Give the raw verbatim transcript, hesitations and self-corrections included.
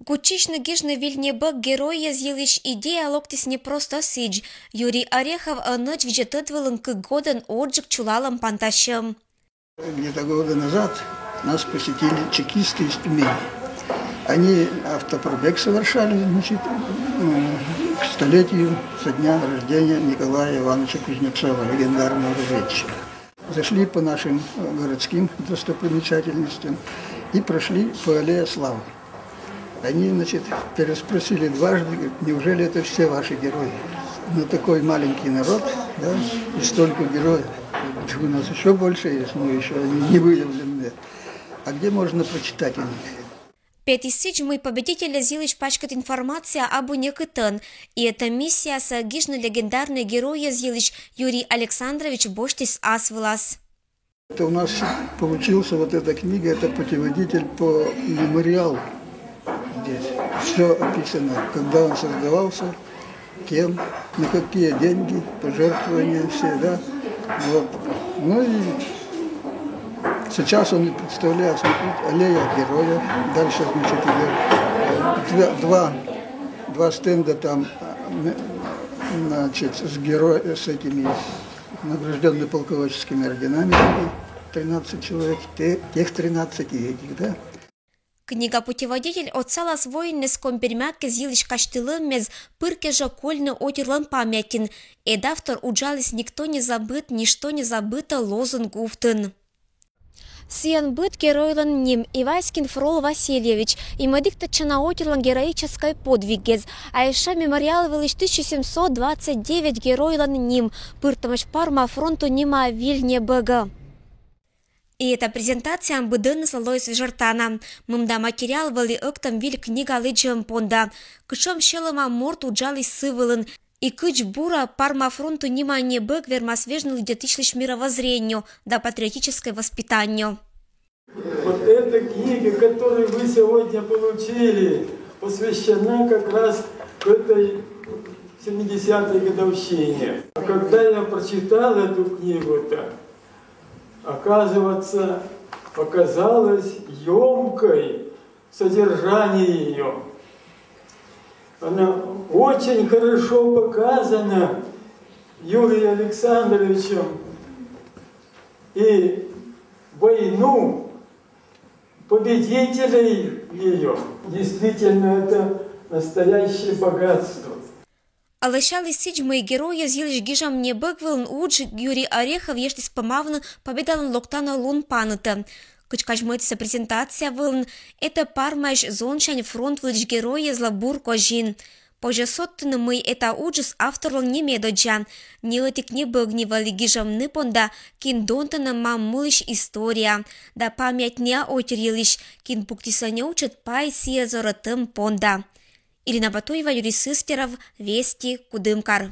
Кутчысьны гижны выль небӧг геройез йылысь идея локтіс не просто сідз. Юрий Орехов ӧнӧдз видзӧдӧд вылын кык годӧн орджык чулалӧм пантасьӧм. Где-то года назад нас посетили чекисты из Тюмени. Они автопробег совершали, значит, к столетию со дня рождения Николая Ивановича Кузнецова, легендарного разведчика. Зашли по нашим городским достопримечательностям и прошли по Аллее Славы. Они, значит, переспросили дважды, говорят: «Неужели это все ваши герои? Ну, такой маленький народ, да, и столько героев. У нас еще больше есть, мы еще они не выявленные. А где можно прочитать о них?» Петіс сідз, мый победителез йылысь паськыд информация абу некытӧн. И эта миссиясӧ гижны легендарнӧй геройез йылысь Юрий Александрович босьтіс ас вылас. Это у нас получился вот эта книга, это путеводитель по мемориалу здесь. Все описано, когда он создавался, кем, на какие деньги, пожертвования все, да. Вот. Ну и сейчас он представляет, смотрите, аллея героя. Дальше, значит, идет два, два, два стенда там, значит, с героя, с этими награжденный полководческими орденами, тринадцать человек, те, тех тринадцать и этих, да. Книга-путеводитель отсалас воиннӧс коми пермяккез йылысь казьтылӧммес, пыр кежӧ кольны отирлӧн памятьын. Ӧд автор уджаліс «Никто не забыт, ничто не забыто» лозунг увтын. Сійӧн быд геройлӧн ним: Иваськин Фрол Васильевич, и мӧдік тӧдчана отирлӧн героическӧй подвиггез. А ещӧ мемориал вылысь тысяча семьсот двадцать девять геройлӧн ним, пыртӧмӧсь Парма фронту нима выль небӧгӧ. И эта презентацияын быдӧнныс лоис вежӧртана. Мында материал вӧлі ӧктӧм выль книга лыддьӧм понда. Кутшӧм сьӧлӧма морт уджаліс сы вылын, и кыдз бура Парма фронту нима небӧг вермас вежны лыддьӧдысьлысь мировоззрению да патриотическӧй воспитанию. Вот эта книга, которую вы сегодня получили, посвящена как раз к этой семидесятой годовщине. А когда я прочитал эту книгу-то, оказывается, показалась ёмкой содержание ее. Она очень хорошо показана Юрием Александровичем и войну победителей ее. Действительно, это настоящее богатство. А лӧсяліс сідз, мый геройез йылысь гижӧм небӧг вылын удж Юрий Орехов ештіс помавны Победалӧн локтана лун паныттӧ. Кыдз казьмӧдісны презентация вылын, эта Пармаысь зонсянь фронт вылысь геройезлы бур козин. Позьӧ содтыны, мый эта уджыс авторлӧн не медоддза. Ни ӧтик небӧг нивӧлі гижӧмны понда, кин донтӧны мам мулысь история да память ниа отир йылысь, кин пуктісны неучӧт пай сійӧ зорӧтӧм понда. Ирина Батуева, Юрий Сыстеров, «Вести», Кудымкар.